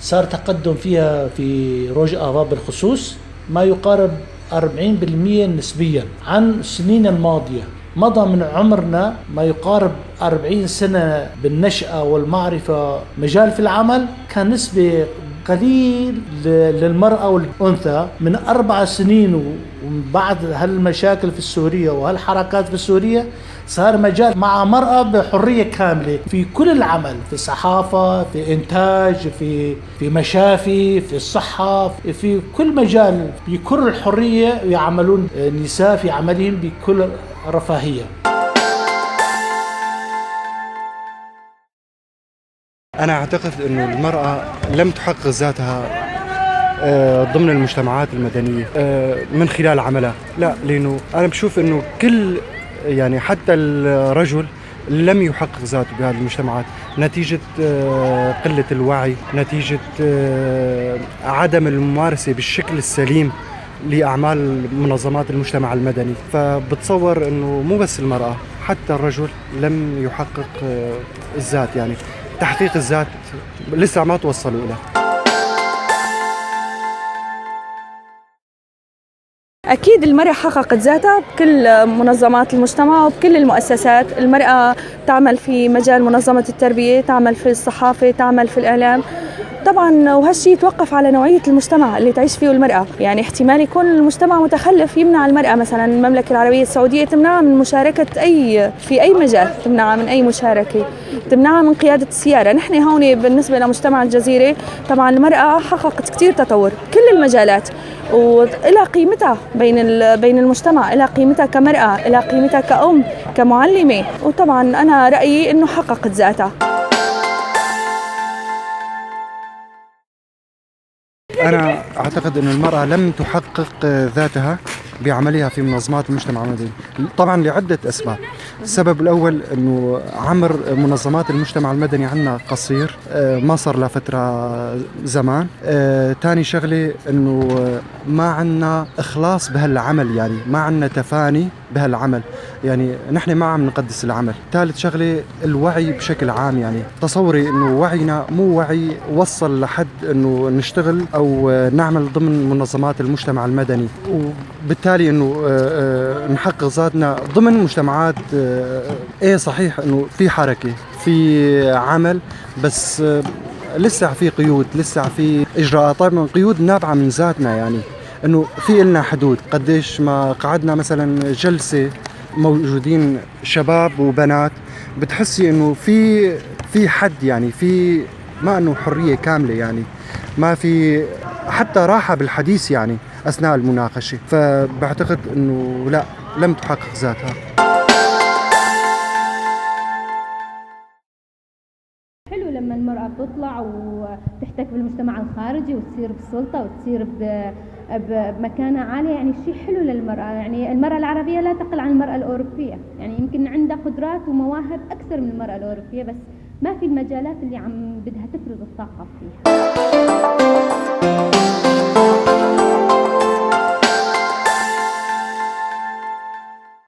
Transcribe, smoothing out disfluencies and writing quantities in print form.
صار تقدم فيها في روج آفا بالخصوص ما يقارب 40% نسبيا عن السنين الماضية. مضى من عمرنا ما يقارب 40 سنة بالنشأة والمعرفة مجال في العمل، كان نسبة قليل للمرأة والأنثى. من 4 سنين وبعد هالمشاكل في سوريا وهالحركات في سوريا صار مجال مع مرأة بحرية كاملة في كل العمل، في الصحافة، في إنتاج، في مشافي، في الصحة، في كل مجال بكل الحرية يعملون النساء في عملهم بكل رفاهية. أنا أعتقد أن المرأة لم تحقق ذاتها ضمن المجتمعات المدنية من خلال عملها، لا، لأنه أنا بشوف أنه كل يعني حتى الرجل لم يحقق ذاته بهذه المجتمعات نتيجة قلة الوعي، نتيجة عدم الممارسة بالشكل السليم لأعمال منظمات المجتمع المدني. فبتصور أنه مو بس المرأة، حتى الرجل لم يحقق الذات، يعني تحقيق الذات لسه ما توصلوا له. أكيد المرأة حققت ذاتها بكل منظمات المجتمع وبكل المؤسسات. المرأة تعمل في مجال منظمة التربية، تعمل في الصحافة، تعمل في الإعلام طبعا، وهالشيء يتوقف على نوعية المجتمع اللي تعيش فيه المرأة. يعني احتمال يكون المجتمع متخلف يمنع المرأة، مثلا المملكة العربية السعودية تمنعها من مشاركة في أي مجال، تمنعها من أي مشاركة، تمنعها من قيادة السيارة. نحن هون بالنسبة لمجتمع الجزيرة طبعا المرأة حققت كثير تطور كل المجالات، وإلها قيمتها بين المجتمع، إلها قيمتها كمرأة، إلها قيمتها كأم، كمعلمة، وطبعا أنا رأيي إنه حققت ذاتها. أنا أعتقد أن المرأة لم تحقق ذاتها بعملها في منظمات المجتمع المدني، طبعا لعدة أسباب. السبب الأول أنه عمر منظمات المجتمع المدني عندنا قصير، ما صار لفترة زمان. ثاني شغلة أنه ما عندنا إخلاص بهالعمل، يعني ما عندنا تفاني بهالعمل، يعني نحن ما عم نقدس العمل. ثالث شغلة الوعي بشكل عام، يعني تصوري أنه وعينا مو وعي وصل لحد أنه نشتغل أو نعمل ضمن منظمات المجتمع المدني، وبالتالي أنه نحقق ذاتنا ضمن مجتمعات. إيه صحيح أنه في حركة، في عمل، بس لسه في قيود، لسه في إجراءات. طيب قيود نابعة من ذاتنا، يعني أنه في إلنا حدود. قديش ما قعدنا مثلا جلسة موجودين شباب وبنات، بتحسي أنه في حد، يعني في ما أنه حرية كاملة، يعني ما في حتى راحة بالحديث يعني أثناء المناقشة. فبعتقد أنه لا، لم تحقق ذاتها. حلو لما المرأة بتطلع وتحتك بالمجتمع الخارجي وتصير بسلطة وتصير بمكانة عالية، يعني شيء حلو للمرأة. يعني المرأة العربية لا تقل عن المرأة الأوروبية، يعني يمكن عندها قدرات ومواهب أكثر من المرأة الأوروبية، بس ما في المجالات اللي عم بدها تفرز الطاقة فيها.